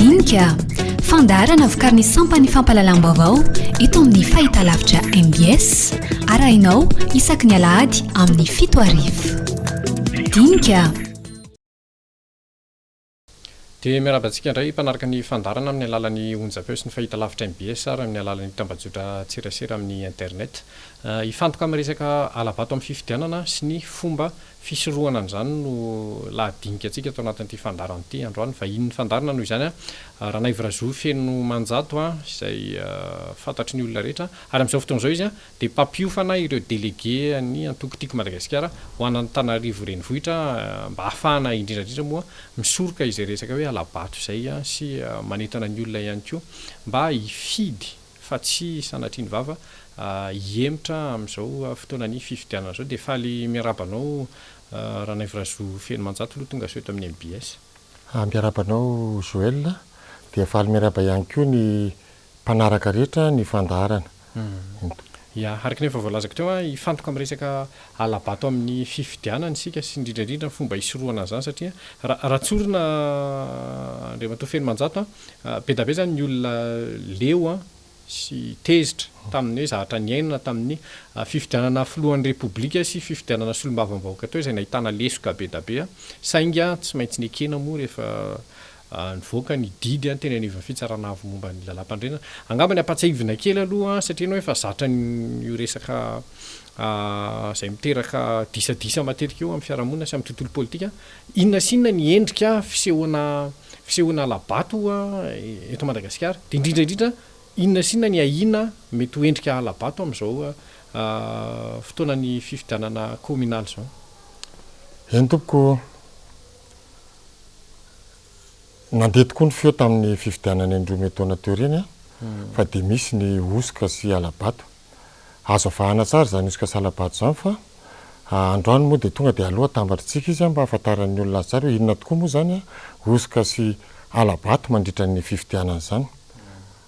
Dinika, fandaharana vokarin'ny sampan'ny fampahalalam-baovao eto amin'ny fahitalavitra mbs, arahinao isaky ny alahady amin'ny 7 hariva. Dinika. Dia miarahaba antsika indray mpanaraka ny fandaharana amin'ny alalan'ny onjam-peo sy ny fahitalavitra mbs ary amin'ny alalan'ny tambajotra tserasera amin'ny internet. Hifantoka amin'ny resaka hala-bato amin'ny fifidianana sy ny fomba fisorohana an'izany no lahadinika antsika ato anatin'ity fandaharana ity androany. Vahinin'ny fandaharana noho izany Ranaivo Razoa Fenomanjato izay fantatry ny olona rehetra ary amin'izao fotoana izao izy dia mpampiofana ireo delege an'ny antoko Tiako Madagasikara ho an'Antananarivo Renivohitra mba hahafahana indrindra indrindra moa misoroka izay resaka hoe hala-bato izay sy manentana ny olona ihany koa mba hifidy fa tsy sanatria ny vava hihemotra amin'izao fotoanan'ny fifidianana izao. Dia faly miarahaba anao Ranaivo Razoa Fenomanjato aloha tonga soa eto amin'ny mbs. Miarahaba anao Joël, dia faly miarahaba ihany koa ny mpanaraka rehetra ny fandaharana. Ya, araka ny efa voalazako teo, hifantoka amin'ny resaka hala-bato amin'ny fifidianana isika sy indrindra indrindra ny fomba hisorohana an'izany satria raha tsorina Andriamatoa Fenomanjato an, be dia be izany ny olona leo sy tezitra tamin'ny hoe zavatra niainana tamin'ny fifidianana filohan'ny Repoblika sy fifidianana solombavambahoaka teo izay nahitana lesoka be dia be saingy tsy maintsy nekena moa rehefa Nivoaka ny didy teny anivon'ny Fitsarana Avo momba ny Lalàmpanorenana. Angamba ny ampatsiahivina kely aloha satria ianao efa zatra an'io resaka izay miteraka disadisa matetika io amin'ny fiarahamonina sy amin'ny tontolo politika. Inona sy inona ny endrika fisehoana fisehoana hala-bato eto Madagasikara? Dia indrindra indrindra inona sy inona ny ahiana mety ho endrika hala-bato amin'izao fotoanan'ny fifidianana kaominaly izao? Eny tompoko. Nandeha tokoa ny feo tamin'ny fifidianana indroa mey taona teo ireny fa dia misy ny hosoka sy hala-bato. Azo avahana tsara izany hosoka sy hala-bato izany fa androany moa dia tonga dia aloha atambatritsika izy mba hahafantaran'ny olona azy tsara hoe inona tokoa moa izany hosoka sy hala-bato mandritra ny fifidianana izany.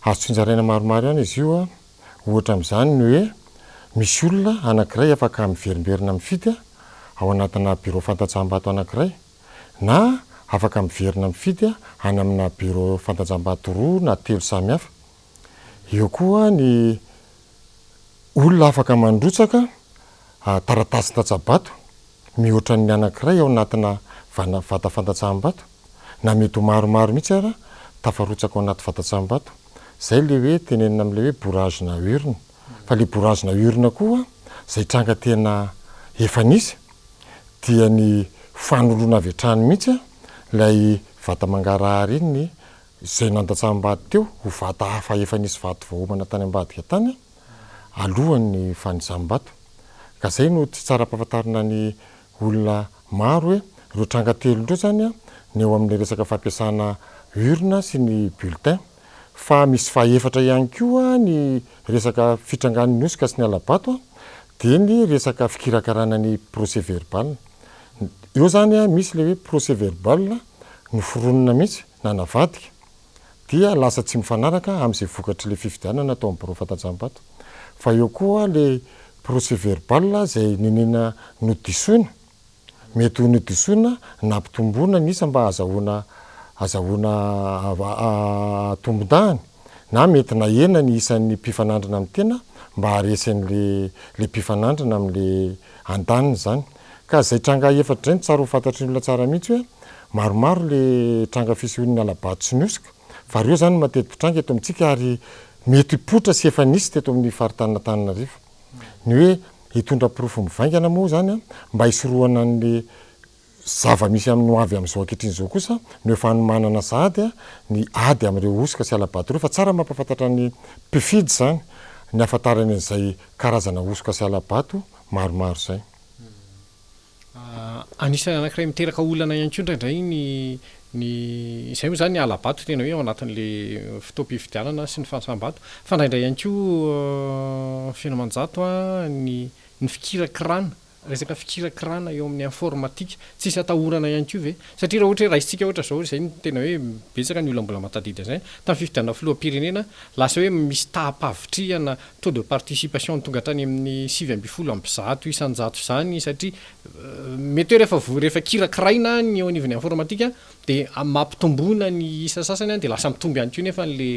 Azo tsinjaraina maromaro ihany izy io, ohatra amin'izany ny hoe misy olona anankiray afaka miverimberina mifidy ao anatina birao fandatsaham-bato anankiray na afaka miverina mifidy any amina birao fandatsaham-bato roa na telo samy hafa. Eo koa ny olona afaka mandrotsaka taratasin-datsabato mihoatra ny anankiray ao anatina vata fandatsaham-bato na mety ho maromaro mihitsy ara tafarotsaka ao anaty vatatsahambato. Izay ilay hoe tenenina amin'ilay hoe bourrage-na urne. Fa ilay bourrage-na urne koa izay tranga tena efa nisy dia ny fanoloana avy hatrany mihitsy ilay vata mangarahara iny izay nandatsaham-bato teo ho vata hafa efa nisy vato voaomana tany ambadika tany alohan'ny fanisam-bato. Ka izay no tsy tsara ampahafantarina ny olona maro hoe ireo tranga telo ireo izany ny eo amin'ny resaka fampiasana urne sy ny bulletin. Fa misy fahaefatra ihany koa ny resaka fitrangan'ny hosoka sy ny hala-bato dia ny resaka fikirakarana ny procès verbal. Eo izany misy ilay hoe procès verbal noforonina mihitsy na navadika dia lasa tsy mifanaraka amin'izay vokatr'ilay fifidianana tao amin'ny birao fantanjaham-bato. Fa eo koa ilay procès verbal izay niniana nodisoina. Mety ho nodisoina nampitomboina ny isa mba hazahoana hazahoana tombondahiny na mety nahena ny isan'ny mpifanandrina amin'ny tena mba haharesy an'le le mpifanandrina amin'le andaniny izany. Ka izay tranga efatra izay no tsara ho fantatry ny olona tsara mihitsy hoe maromaro le tranga fisehoan'ny hala-bato sy ny hosoka fa ireo izany no mateti-pitranga eto amintsika ary mety hipoitra sy efa nisy teto amin'ny faritanin'Antananarivo. Ny hoe hitondra porofo mivaingana moa izany mba hisorohana ny zava-misy amin'ny ho avy amin'izao ankehitriny izao kosa no efa hanomanana sahady ny ady amin'ireo hosoka sy hala-bato ireo fa tsara mampahafantatra ny mpifidy izany ny hahafantarany an'izay karazana hosoka sy hala-bato maromaro izay. Anisan'ny anankiray miteraka olana ihany koa indraindray ny ny izay moa izany ny hala-bato tena hoe ao anatin'ilay fotoam-pifidianana sy ny fanisam-bato fa indraindray ihany koa feno aman-jato ny ny fikirakirana. Resaka fikirakirana eo amin'ny informatique, tsisy atahorana ihany koa ve? Satria raha ohatra hoe raisintsika ohatra izao, izay no tena hoe betsaka ny olona mbola mahatadidy an'izay, tamin'ny fifidianana filoham-pirenena, lasa hoe misy taham-pahavitrihana, taux de participation tonga hatrany amin'ny 119 isan-jato izany satria mety hoe rehefa voa, rehefa kirakiraina ny eo anivon'ny informatique dia mampitomboina ny isa sasany dia lasa mitombo ihany koa nefa le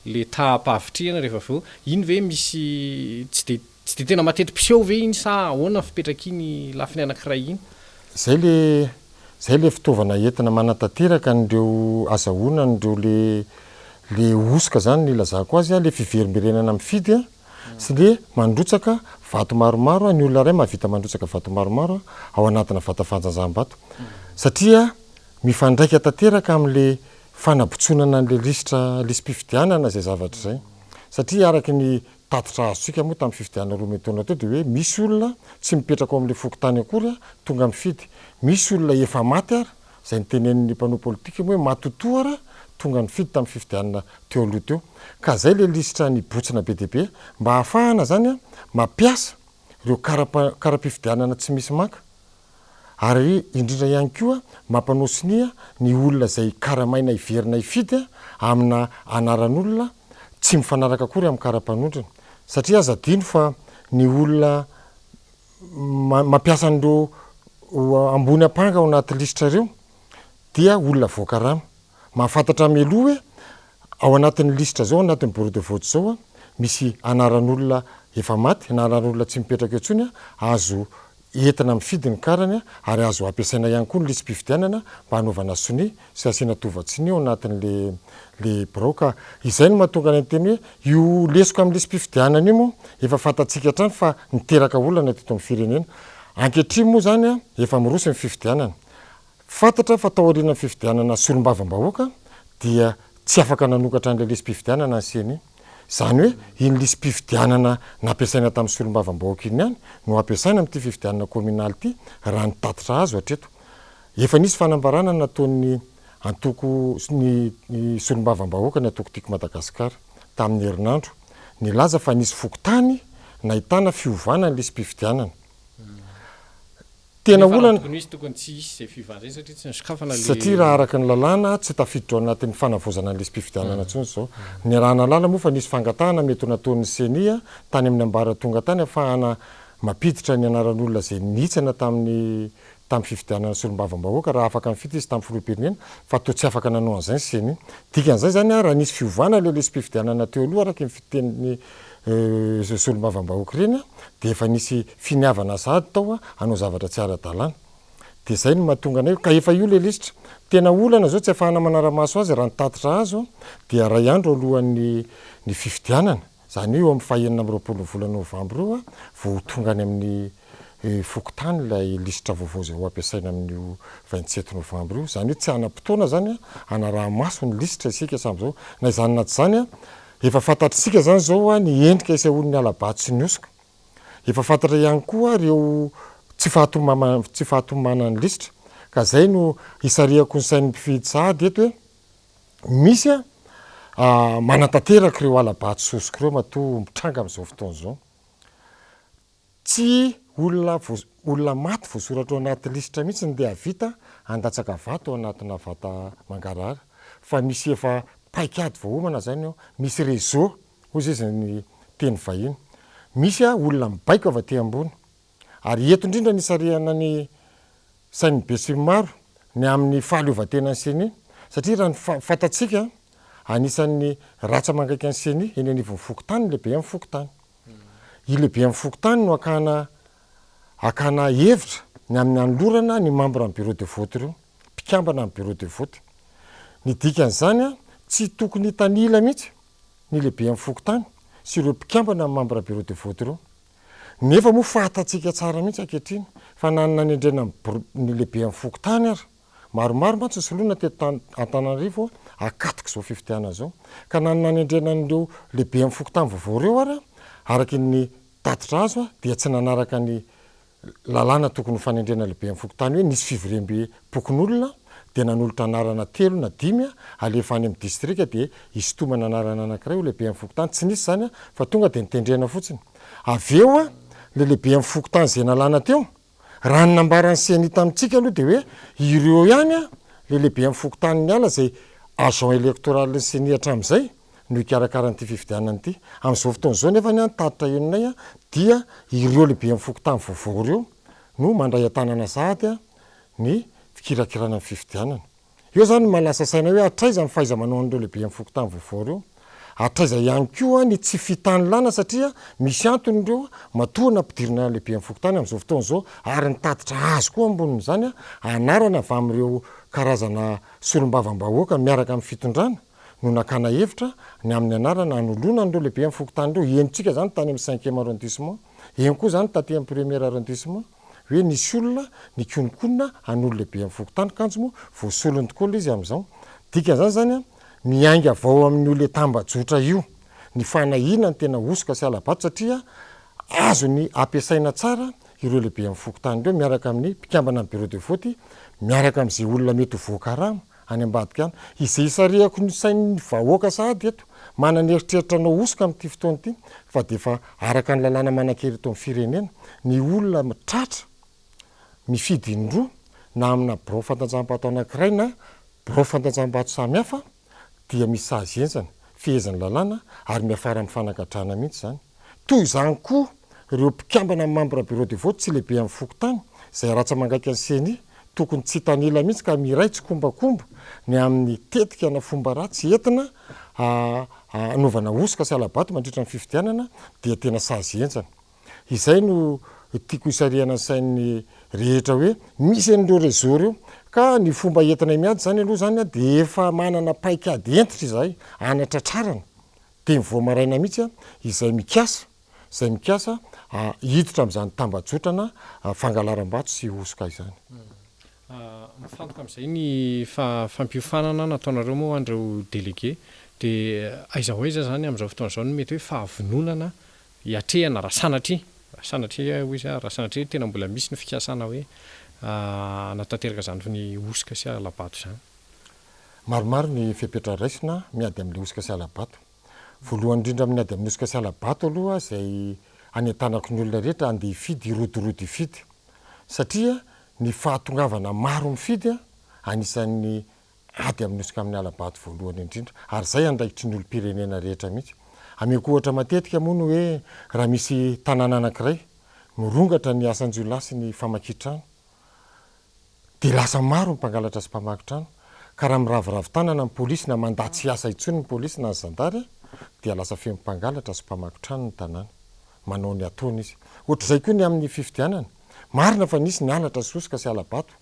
le taham-pahavitrihana rehefa avy eo. Iny ve misy tsy dia Tsy dia tena mateti-piseho ve iny sa ahoana ny fipetrak'iny lafiny anankiray iny? Zay le zay le fitaovana entina manatanteraka an'ireo azahoana an'ireo le le hosoka zany no ilazako azy a, le fiverimberenana mifidy a, sy le mandrotsaka vato maromaro a, ny olona iray mahavita mandrotsaka vato maromaro ao anatina vata fanjanjaham-bato satria mifandraika tanteraka am'le fanabontsonana an'le lisitra lisi-pifidianana zay zavatra zay satria araky ny Tatitra azontsika moa tamin'ny fifidianana 2 taona teo dia hoe misy olona tsy mipetraka ao amin'ilay fokontany akory tonga mifidy. Misy olona efa maty ary, izay notenenin'ny mpanao politika moa hoe matotoa ary tonga nifidy tamin'ny fifidianana teo aloha teo. Ka izay ilay lisitra nibotsina be dia be mba hahafahana izany mampiasa ireo kara-pifidianana tsy misy maka. Ary indrindra ihany koa mampanao sonia ny olona izay karamaina hiverina hifidy amina anaran'olona tsy mifanaraka akory amin'ny kara-panondrony. Satria aza adino fa ny olona mampiasa an'ireo ambony ampanga ao anaty lisitra ireo dia olona voakarama. Mahafantatra mialoha hoe ao anatin'ny lisitra izao, ao anatin'ny bureau de vote izao misy anaran'olona efa maty, anaran'olona tsy mipetraka eo intsony azo entina mifidy ny karany ary azo ampiasaina ihany koa ny lisi-pifidianana mba hanaovana sonia sy hasiana tovan-tsonia ao anatin'le le birao ka izay no mahatonga anay niteny hoe io lesoka amin'ny lisi-pifidianana io moa efa fantatsika hatrany fa niteraka olana teto amin'ny firenena. Ankehitriny moa izany efa miroso ny fifidianana. Fantatra fa taorian'ny fifidianana solombavambahoaka dia tsy afaka nanokatra an'ilay lisi-pifidianana ny Ceni. Izany hoe iny lisi-pifidianana nampiasaina tamin'ny solombavambahoaka iny ihany no ampiasaina amin'ity fifidianana kaominaly ity raha ny tatitra azo hatreto. Efa nisy fanambarana nataon'ny antoko ny solombavambahoaka ny antoko Tiako Madagasikara tamin'ny herinandro nilaza fa nisy fokontany nahitana fiovana ny lisi-pifidianana. Tena Nefa raha olana. tokony ho izy tokony tsy hisy izay fiovana izay satria tsy nosokafana le. Satria raha araka ny lalàna tsy tafiditra ao anatin'ny fanavaozana ny lisi-pifidianana intsony izao. Niaraha-nahalala moa fa nisy fangatahana mety ho nataon'ny Ceni tany amin'ny ambaratonga tany ahafahana mampiditra ny anaran'olona izay nihitsana tamin'ny tamin'ny fifidianana solombavambahoaka raha afaka nifidy izy tamin'ny filoham-pirenena fa toa tsy afaka nanao an'izay ny Ceni. Dikan'izay izany raha nisy fiovana ilay lisi-pifidianana teo aloha araka ny fitenin'ny solombavambahoaka ireny dia efa nisy finiavana sahady tao hanao zavatra tsy ara-dalàna. Dia izay no mahatonga anay, ka efa io ilay lisitra. Tena olana izao tsy ahafahana manara-maso azy raha ny tatitra azo dia iray andro alohan'ny ny fifidianana, izany hoe eo amin'ny faha 26 ny volana novambra eo vao ho tonga any amin'ny fokontany ilay lisitra vaovao izay ho ampiasaina amin'io 27 novambra io. Izany hoe tsy hanam-potoana izany hanaraha-maso ny lisitra isika samy izao. Na izany na tsy izany, efa fantatr'isika izany izao ny endrika isehoan'ny hala-bato sy ny hosoka. Efa fantatra ihany koa ireo tsy fahatomama tsy fahatombanan'ny lisitra ka izay no hisarihako ny sain'ny mpifidy sahady eto hoe misy a manatanteraka ireo hala-bato sy hosoka ireo matoa mitranga amin'izao fotoana izao. Tsy olona voa olona maty voasoratra ao anaty lisitra mihitsy no ndeha hahavita handatsaka vato ao anatina vata mangarahara fa misy efa paikady voaomana izany ao, misy réseau Hoy izy ny teny vahiny. Misy olona mibaiko avy aty ambony. Ary eto indrindra no isarihana ny sain'ny besinimaro ny amin'ny fahaleovantenan'ny Ceni. Satria raha ny fantatsika, anisan'ny ratsa-mangaikan'ny Ceni eny anivon'ny fokontany ny lehiben'ny fokontany. Io lehiben'ny fokontany no hakana hakana hevitra ny amin'ny hanolorana ny membre ny bureau de vote ireo, mpikambana amin'ny bureau de vote. Ny dikan'izany, tsy tokony hitanila mihitsy ny lehiben'ny fokontany sy ireo mpikambana amin'ny membre bureau de vote ireo. Nefa moa fantatsika tsara mihitsy ankehitriny fa na ny nanendrena ny ny lehiben'ny fokontany ary, maromaro mantsy ny soloina teto Antananarivo akatok'izao fifidianana izao, ka na ny nanendrena an'ireo lehiben'ny fokontany vaovao ireo ary, araky ny tatitra azo dia tsy nanaraka ny lalàna tokony ho fanendrena lehiben'ny fokontany hoe nisy fivoriambe-pokonolona dia nanolotra anarana telo na dimy alefa any amin'ny distrika dia hisintomana anarana anankiray ho lehiben'ny fokontany, tsy nisy izany fa tonga dia notendrena fotsiny. Avy eo ilay lehiben'ny fokontany izay nalana teo. Raha ny nambaran'ny Ceni tamintsika aloha dia hoe ireo ihany ilay lehiben'ny fokontany niala izay agent électoral-n'ny Ceni hatramin'izay no hikarakara an'ity fifidianana ity. Amin'izao fotoana izao nefa ny tatitra henonay dia ireo lehiben'ny fokontany vaovao ireo no mandray an-tanana sahady ny fikirakirana ny fifidianana. Eo izany no mahalasa saina hoe hatraiza ny fahaiza-manao an'ireo lehiben'ny fokontany vaovao ireo. Hatraiza ihany koa ny tsy fitanilana satria misy antony ireo matoa nampidirina lehiben'ny fokontany amin'izao fotoana izao ary ny tatitra azo koa ambonin'izany anarana avy amin'ireo karazana solombavambahoaka miaraka amin'ny fitondrana no nakana hevitra ny amin'ny anarana hanoloana an'ireo lehiben'ny fokontany ireo. Henontsika izany tany amin'ny cinquième arrondissement, heno koa izany taty amin'ny premier arrondissement. hoe nisy olona nikononkonona hanolo lehiben'ny fokontany kanjo moa voasolony tokoa ilay izy amin'izao. Dikan'izany izany an, miainga avy ao amin'io le tambajotra io ny fanahiana ny tena hosoka sy hala-bato satria azony ampiasaina tsara ireo lehiben'ny fokontany ireo miaraka amin'ny mpikambana amin'ny bureau de vote miaraka amin'izay olona mety ho voakarama any ambadika any. Izay isarihako ny sain'ny vahoaka sahady eto, manana eritreritra hanao hosoka amin'ity fotoana ity fa dia efa araka ny lalàna manan-kery eto amin'ny firenena, ny olona tratra mifidy indroa na amina birao fantanjaham-bato anankiray na birao fantanjaham-bato samy hafa dia misy sazy henjana, fehezin'ny lalàna ary miafara amin'ny fanagadrana mihitsy izany. Toy izany koa ireo mpikambana amin'ny membre bureau de vote tsy lehibe amin'ny fokontany izay ratsa-mangaika ny ceni tokony tsy hitanila mihitsy ka miray tsikombakomba ny amin'ny tetika na fomba ratsy entina hanaovana hosoka sy hala-bato mandritra ny fifidianana dia tena sazy henjana. Izay no tiako hisarihana ny sain'ny rehetra hoe misy an'ireo réseau ireo ka ny fomba entinay miady izany aloha izany dia efa manana paikady hentitra izahay hanatratrarana dia mivoha maraina mihitsy izay mikasa izay mikasa hiditra amin'izany tambajotrana fangalaram-bato sy hosoka izany. Mifantoka amin'izay ny fampiofanana nataonareo moa ho an'ireo délégué dia aiza ho aiza izany amin'izao fotoana izao no mety hoe fahavononana hiatrehana raha sanatria, raha sanatria hoy izy, raha sanatria tena mbola misy ny fikasana hoe hanatanteraka izany hosoka sy hala-bato izany. Maromaro ny fepetra raisina miady amin'ilay hosoka sy hala-bato. Voalohany indrindra amin'ny ady amin'ny hosoka sy hala-bato aloha izay anentanako ny olona rehetra handeha hifidy, hirodorodo hifidy. Satria ny fahatongavana maro mifidy anisan'ny ady amin'ny hosoka amin'ny hala-bato voalohany indrindra. Ary izay andraikitry ny olom-pirenena rehetra mihitsy. Ameko ohatra matetika moa ny hoe raha misy tanàna anankiray mirongatra ny asan-jiolahy sy ny famakian-trano, Dia lasa maro ny mpangalatra sy mpamaky trano, ka raha miraviravy tanana ny polisy na mandà tsy hiasa intsony ny polisy na ny zandary dia lasa feno mpangalatra sy mpamaky trano ny tanàna. Manao ny ataony izy. Ohatr'izay koa ny amin'ny fifidianana. Marina fa nisy ny halatra sy hosoka sy hala-bato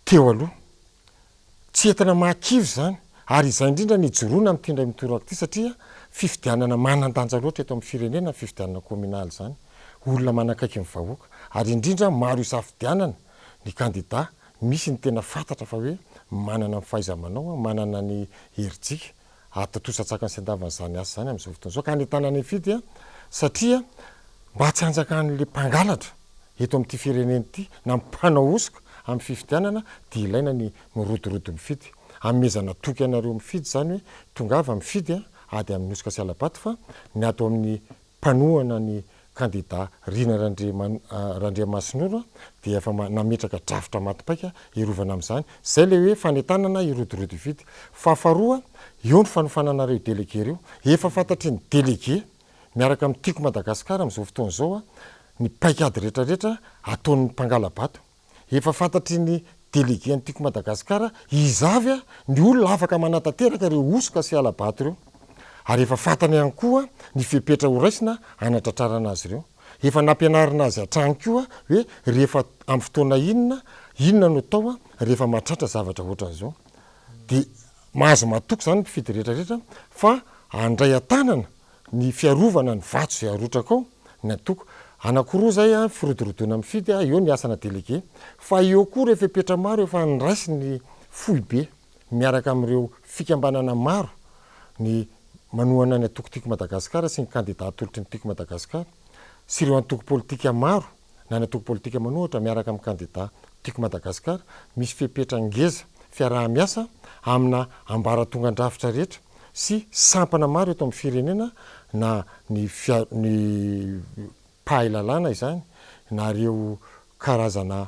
teo aloha. Tsy entina mahakivy izany, ary izay indrindra no ijoroana amin'ity indray mitoraka ity satria fifidianana manan-danja loatra eto amin'ny firenena ny fifidianana kaominaly izany. Olona manakaiky ny vahoaka, ary indrindra maro isafidianana ny kandida, misy ny tena fantatra fa hoe manana ny fahaiza-manao, manana ny herijika Atontosa an-tsakany sy an-davany izany asa izany amin'izao fotoana izao ka anentanana hifidy satria mba tsy hanjakan'ilay mpangalatra eto amin'ity firenena ity na mpanao hosoka amin'ny fifidianana dia ilaina ny mirodorodo mifidy. Anomezana toky anareo mifidy izany hoe tongava mifidy ady amin'ny hosoka sy hala-bato fa ny ato amin'ny mpanohana ny kandida Rina Randriamasinoro dia efa nametraka drafitra maty paika hiarovana amin'izany. Izay ilay hoe fanentanana hirodorodo hifidy. Fahafaharoa, eo ny fanofanana ireo delege ireo. Efa fantatry ny delege miaraka amin'ny Tiako Madagasikara amin'izao fotoana izao ny paikady rehetrarehetra ataon'ny mpangala-bato. Efa fantatry ny delege an'ny Tiako Madagasikara iza avy ny olona afaka manatanteraka ireo hosoka sy hala-bato ireo. Ary efa fantany ihany koa ny fepetra horaisina hanatratrarana azy ireo. Efa nampianarina azy hatrany koa hoe rehefa amin'ny fotoana inona, inona no atao rehefa mahatratra zavatra ohatran'izao. Dia mahazo matoky izany ny mpifidy rehetra rehetra fa handray an-tanana ny fiarovana ny vato izay arotraka ao ny antoko. Anankiroa izay an, firodorodoana mifidy, eo ny asana delege, fa eo koa ireo fepetra maro efa niraisin'ny foibe miaraka amin'ireo fikambanana maro ny manohana ny antoko Tiako Madagasikara sy ny kandida atolotry ny Tiako Madagasikara sy ireo antoko politika maro na ny antoko politika manohatra miaraka amin'ny kandida Tiako Madagasikara, misy fepetra ngeza fiaraha-miasa amina ambaratongan-drafitra rehetra sy sampana maro eto amin'ny firenena na ny ny mpahay lalàna izany na ireo. karazana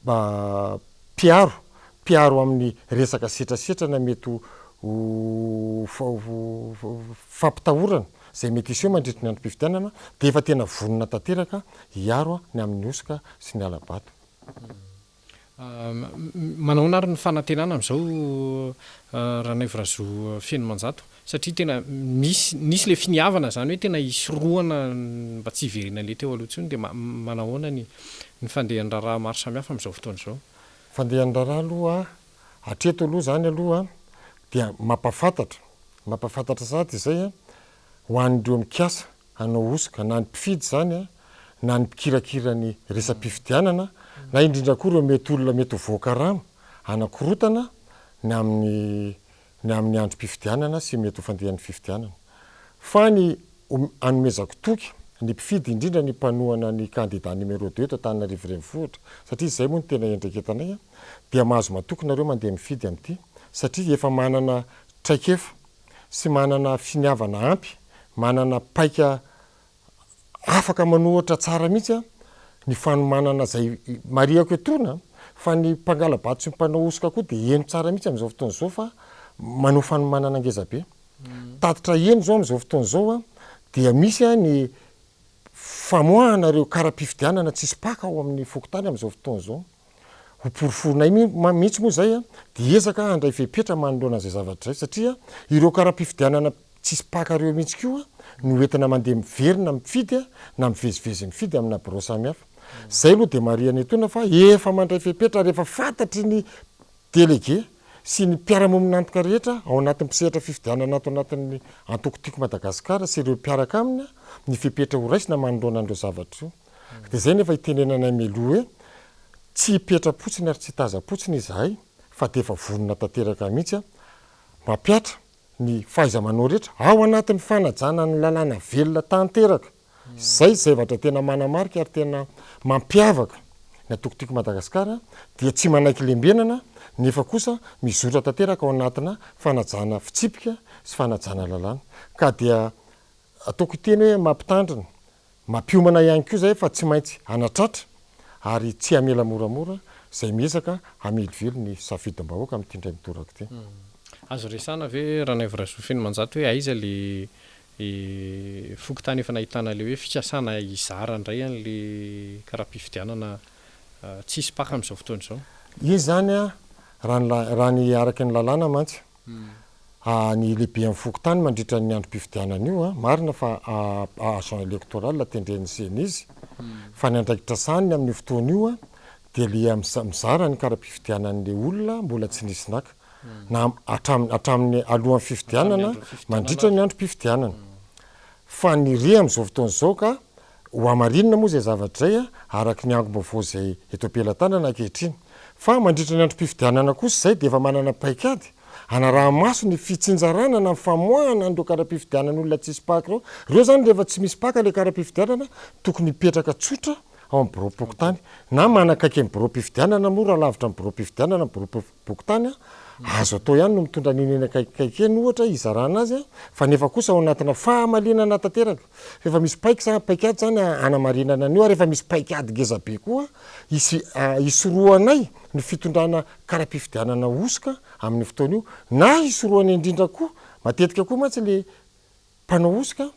mpiaro, mpiaro amin'ny resaka setrasetra na mety ho fampitahorana izay mety hiseho mandritry ny androm-pifidianana dia efa tena vonona tanteraka hiaro ny amin'ny hosoka sy ny hala-bato. Manahoana ary ny fanantenana amin'izao Ranaivorazo Fenomanjato? Satria tena nisy nisy ilay finiavana izany hoe tena hisorohana mba tsy hiverenan'ilay teo aloha intsony dia manahoana ny ny fandehan'ny raharaha maro samihafa amin'izao fotoana izao? Fandehan'ny raharaha aloha hatreto aloha izany aloha dia mampahafantatra mampahafantatra sahady izay ho an'ireo mikasa hanao hosoka na ny mpifidy izany na ny mpikirakira ny resa-pifidianana na indrindra koa ireo mety olona mety ho voakarama hanakorotana ny amin'ny ny amin'ny androm-pifidianana sy mety ho fandehan'ny fifidianana. Fa ny anomezako toky ny mpifidy indrindra ny mpanohana ny kandida numéro deux eto Antananarivo Renivohitra satria izay moa no tena iandraiketanay dia mahazo matoky nareo mandeha mifidy amin'ity satria efa manana traikefa sy manana finiavana ampy, manana paika afaka manohatra tsara mihitsy ny fanomanana izay marihako etoana fa ny mpangala-bato sy ny mpanao hosoka koa dia heno tsara mihitsy amin'izao fotoana izao fa manao fanomanana ngeza be. Tatitra heno izao amin'izao fotoana izao dia misy ny famoahana ireo kara-pifidianana tsisy mpaka ao amin'ny fokontany amin'izao fotoana izao. Ho porofoinay mihitsy moa izay dia hiezaka handray fepetra manoloana an'izay zavatra izay satria ireo kara-pifidianana tsisy mpaka ireo mihitsy koa no entina mandeha miverina mifidy na mivezivezy mifidy amina birao samihafa. Izay aloha dia marihana etoana fa efa mandray fepetra ary efa fantatry ny delege sy ny mpiara-momin'antoka rehetra ao anatin'ny mpisehatra fifidianana ato anatin'ny antoko Tiako Madagasikara sy ireo mpiaraka aminy ny fepetra ho raisina manoloana an'ireo zavatra ireo. Dia izay nefa itenenanay mialoha hoe tsy hipetra-potsiny ary tsy hitaza-potsiny izahay fa dia efa vonona tanteraka mihitsy mampihatra ny fahaiza-manao rehetra ao anatin'ny fanajana ny lalàna velona tanteraka. Izay zavatra tena manamarika ary tena mampiavaka ny antoko Tiako Madagasikara dia tsy manaiky lembenana nefa kosa mizotra tanteraka ao anatina fanajana fitsipika sy fanajana lalàna. Ka dia ataoko hiteny hoe mampitandrina Mampiomana ihany koa izay fa tsy maintsy hanatratra ary tsy hamela moramora izay miezaka hamelively ny safidim-bahoaka amin'ity indray mitoraka ity. Azo resahana ve Ranaivo Rasoafenomanjato hoe aiza le fokontany efa nahitana le hoe fikasana hizara indray an'le kara-pifidianana tsisy mpaka amin'izao fotoana izao? Iny izany raha ny raha ny araka ny lalàna mantsy Ny lehiben'ny fokontany mandritra ny androm-pifidianana io, marina fa agent électoral tendren'ny ceni izy, fa ny andraikitra sahaniny amin'io fotoana io dia le mizara ny kara-pifidianan'le olona mbola tsy nisy naka, na hatramin'ny alohan'ny fifidianana, mandritra ny androm-pifidianana. Fa ny re amin'izao fotoana izao ka ho hamarinina moa izay zavatra izay araka ny angom-baovao izay eto am-pelatanana ankehitriny. Fa mandritra ny androm-pifidianana kosa izay dia efa manana paikady hanaraha-maso ny fitsinjarana na ny famoahana an'ireo kara-pifidianan'olona tsisy mpaka ireo. Ireo izany rehefa tsy misy mpaka ilay kara-pifidianana tokony hipetraka tsotra ao amin'ny biraom-pokontany na manakaiky ny biraom-pifidianana moa raha lavitra ny biraom-pifidianana ny biraom-pokontany azo atao ihany no mitondra an'iny eny akaikikaiky eny ohatra hizarana azy fa nefa kosa ao anatina fahamalinana tanteraka fa efa misy paika zany paikady zany hanamarinana an'io ary efa misy paikady ngeza be koa hisy hisorohanay ny fitondrana kara-pifidianana hosoka amin'io fotoana io na hisorohana indrindra koa matetika koa mantsy le mpanao hosoka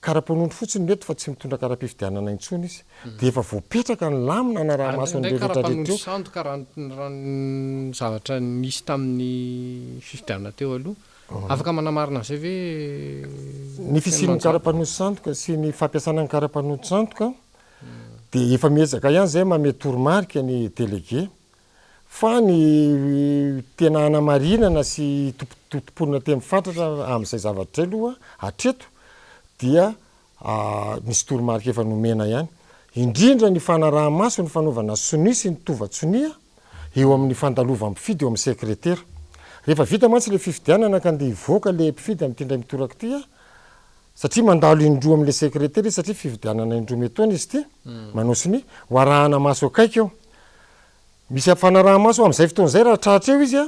Kara-panondro fotsiny no eto fa tsy mitondra kara-pifidianana intsony izy. Dia efa voapetraka ny lamina hanaraha-maso an'ireo rehetra rehetra ireo. Ary indraindray kara-panondro sandoka raha ny zavatra nisy tamin'ny fifidianana teo aloha. Afaka manamarina an'izay ve Ny fisian'ny kara-panondro sandoka sy ny fampiasana ny kara-panondro sandoka dia efa miezaka ihany izay manome toromarika ny délégué Fa ny tena hanamarinana sy hitompoana teny fatratra amin'izay zavatra izay aloha hatreto dia misy toromarika efa nomena ihany. Indrindra ny fanaraha-maso ny fanaovana sonia sy ny tova-tsonia eo amin'ny fandalovan'ny mpifidy eo amin'ny sekretera. Rehefa vita mantsy ilay fifidianana ka andeha hivoaka ilay mpifidy amin'ity indray mitoraka ity, satria mandalo indroa amin'ilay sekretera izy satria fifidianana indroa metoana izy ity, manao sonia, ho arahana maso akaiky eo. Misy fanaraha-maso amin'izay fotoana izay raha tratra eo izy,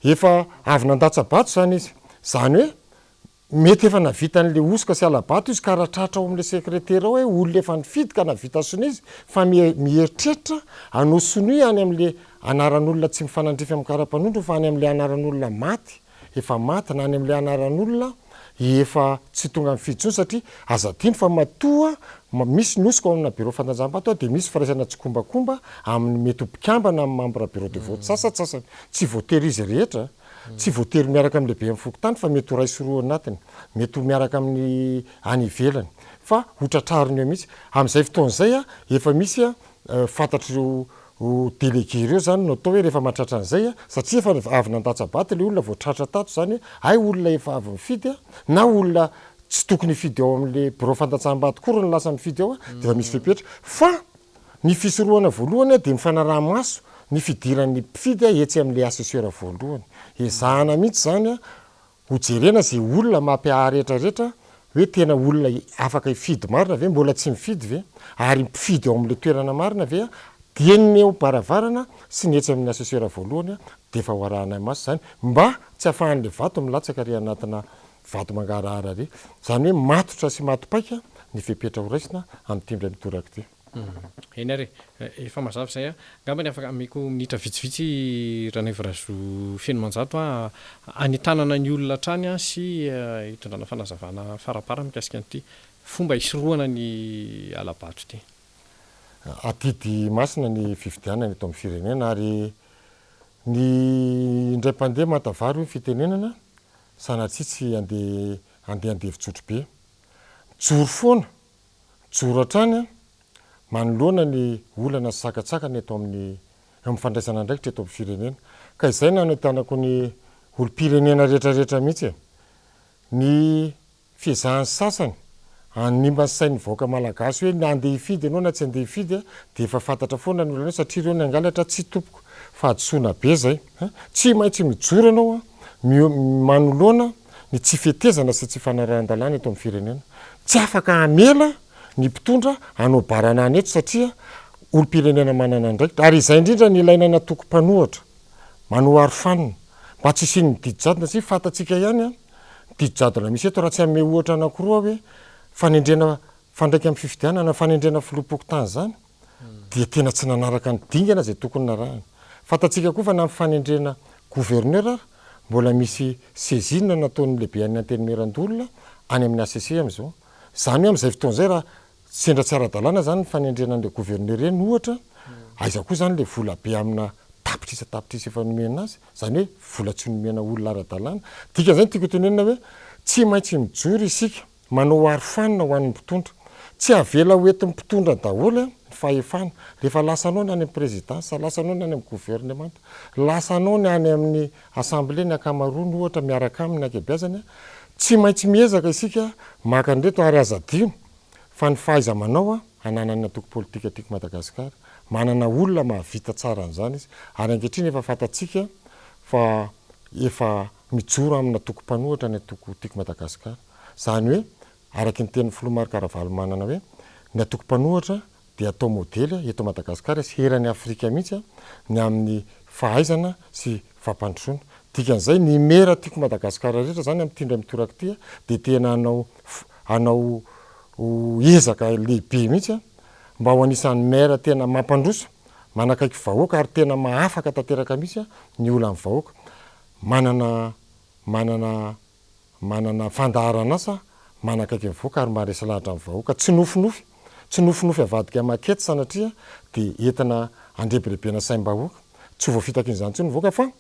efa avy nandatsa-bato izany izy. Izany hoe Mety efa nahavita an'ilay hosoka sy hala-bato izy ka raha tratra ao amin'ilay sekretera ao hoe olona efa nifidy ka nahavita sonia izy fa mieritreritra hanao sonia any amin'ilay anaran'olona tsy mifanandrify amin'ny kara-panondro fa any amin'ilay anaran'olona maty, efa maty na any amin'ilay anaran'olona efa tsy tonga mifidy intsony satria aza adino fa matoa misy ny hosoka ao amina birao fandanjam-bato dia misy firaisana tsikombakomba amin'ny mety ho mpikambana amin'ny membre bureau de vote sasantsasany, tsy voatery izy rehetra. Tsy voatery miaraka amin'ny lehiben'ny fokontany fa mety ho iray sy roa anatiny, mety ho miaraka amin'ny any ivelany fa ho tratrariny eo mihitsy. Amin'izay fotoana izay efa misy fantatr'ireo délégué ireo izany no atao hoe rehefa mahatratra an'izay satria efa avy nandatsa-bato ilay olona vao tratra tato izany hoe hay olona efa avy nifidy na olona tsy tokony hifidy ao amin'ilay birao fandatsaham-bato akory no lasa mifidy ao dia efa misy fepetra fa Ny fisorohana voalohany dia ny fanaraha-maso ny fidiran'ny mpifidy etsy amin'ilay assesseur voalohany. Ezahana mihitsy izany ho jerena izay olona mampiahahy rehetra rehetra hoe tena olona afaka hifidy marina ve, mbola tsy mifidy ve, ary mpifidy ao amin'ilay toerana marina ve dieny ny eo am-baravarana sy ny etsy amin'ny assesseur voalohany dia efa ho arahanay maso izany mba tsy ahafahan'ilay vato milatsaka ary anatina vato mangarahara ary. Izany hoe matotra sy maty paika ny fepetra horaisina amin'ity indray mitoraka ity. Eny ary e, efa mazava izay an. Angamba ny afaka ameko minitra vitsivitsy Ranaivorazo Fenomanjato an, hanentanana ny olona hatrany an sy hitondrana fanazavana faramparany mikasika an'ity fomba hisorohana ny hala-bato ity. Adidy masina ny fifidianana eto amin'ny firenena ary ny indray mpandeha manta vary hoy ny fitenenana, sanatria tsy handeha handeha andevo-tsotro be. Mijoro foana Mijoro hatrany manoloana ny olana sy sakantsakana eto amin'ny eo amin'ny fandraisana andraikitra eto amin'ny firenena. Ka izay no anentanako ny olom-pirenena rehetrarehetra mihitsy e. Ny fiezahan'ny sasany hanimba ny sain'ny vahoaka malagasy hoe na handeha hifidy ianao na tsy handeha hifidy dia efa fantatra foana ny olana eo satria ireo ny hangalatra, tsia tompoko, fahadisoana be izay. Tsy maintsy mijoro ianao manoloana ny tsy fetezana sy tsy fanarahan-dalàna eto amin'ny firenena. Tsy afaka hamela ny mpitondra hanao baranahiny eto satria olom-pirenena manana andraikitra ary izay indrindra no ilaina ny antoko mpanohatra manao arofanina mba tsy hisian'ny didy jadona satria fantatsika ihany ny didy jadona misy eto raha tsy hanome ohatra anankiroa aho hoe fanendrena fandraika amin'ny fifidianana fanendrena filoham-pokontany izany dia tena tsy nanaraka ny dingana izay tokony narahina. Fantatsika koa fa na ny fanendrena gouverneur ary mbola misy saisine nataon'ny lehiben'ny antenimierandoholona any amin'ny HCC amin'izao. Izany hoe amin'izay fotoana izay raha sendra tsy ara-dalàna izany ny fanendrena an'ilay gouverneur eny ohatra, aiza koa izany ilay vola be amina tapitrisa tapitrisa efa nomena azy? Izany hoe vola tsy nomena olona ara-dalàna. Dikan'izay ny tiako hotenenina hoe tsy maintsy mijoro isika Manao arofanina ho an'ny mpitondra. Tsy avela ho entin'ny mpitondra daholo ny fahefana. Rehefa lasanao ny any amin'ny présidence, lasanao ny any amin'ny gouvernemanta, lasanao ny any amin'ny assemblée ny ankamaroany ohatra miaraka aminy ny ankabeazany, tsy maintsy miezaka isika maka an'ireto ary aza adino fa ny fahaiza-manao ananan'ny antoko politika Tiako Madagasikara. Manana olona mahavita tsara an'izany izy ary ankehitriny efa fantatsika fa efa mijoro amina antoko mpanohitra ny antoko Tiako Madagasikara. Izany hoe, araky ny tenin'ny Filoha Marc Ravalomanana hoe, ny antoko mpanohitra dia atao modely eto Madagasikara sy eran'i Afrika mihitsy ny amin'ny fahaizana sy fampandrosoana. Dikan'izay, ny mera Tiako Madagasikara rehetra izany amin'ity indray mitoraka ity dia tena hanao hanao ezaka lehibe mihitsy mba ho anisan'ny maire tena mampandroso, manakaiky vahoaka ary tena mahafaka tanteraka mihitsy ny olan'ny vahoaka. Manana manana manana fandaharan'asa manakaiky ny vahoaka ary maharesy lahatra ny vahoaka. Tsy nofinofy, tsy nofinofy avadika maquette sanatria dia entina handrebirebena saim-bahoaka. Tsy ho voafitakin'izany intsony ny vahoaka fa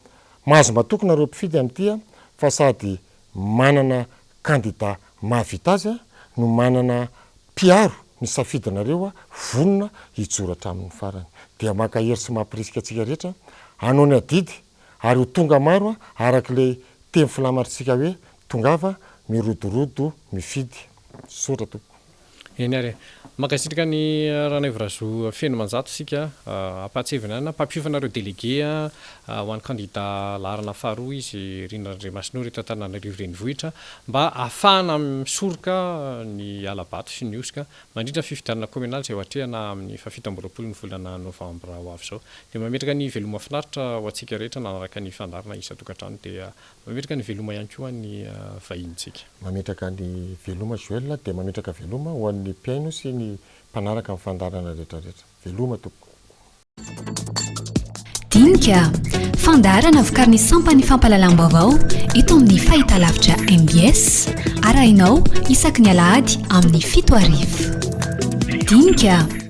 mahazo matoky nareo mpifidy amin'ity fa sady manana kandida mahavita azy no manana mpiaro ny safidinareo vonona hijoro hatramin'ny farany. Dia mankahery sy mampirisika antsika rehetra hanao ny adidy ary ho tonga maro araka ilay teny filamatrintsika hoe tongava mirodorodo mifidy. Misaotra tompoko. Eny ary e. Mankasitraka an'i Ranaivorazo Fenomanjato isika. Ampahatsiahivina ihany, mpampiofana ireo délégué ho an'ny kandida laharana faharoa izy, Rina Randriamasinoro eto Antananarivo Renivohitra, mba hahafahana misoroka ny hala-bato sy ny hosoka mandritra ny fifidianana kaominaly izay ho atrehana amin'ny fahafito amby roapolo ny volana novambra ho avy izao. Dia mametraka ny veloma finaritra ho antsika rehetra nanaraka ny fandaharana isan-tokantrano dia mametraka ny veloma ihany koa ny vahinintsika. Mametraka ny veloma Joël dia mametraka veloma ho an'ny mpihaino sy ny mpanaraka ny fandaharana rehetra rehetra. Veloma tompoko. Dinika, fandaharana vokarin'ny sampan'ny fampahalalam-baovao eto amin'ny fahitalavitra mbs, arahinao isaky ny alahady amin'ny 7 hariva. Dinika.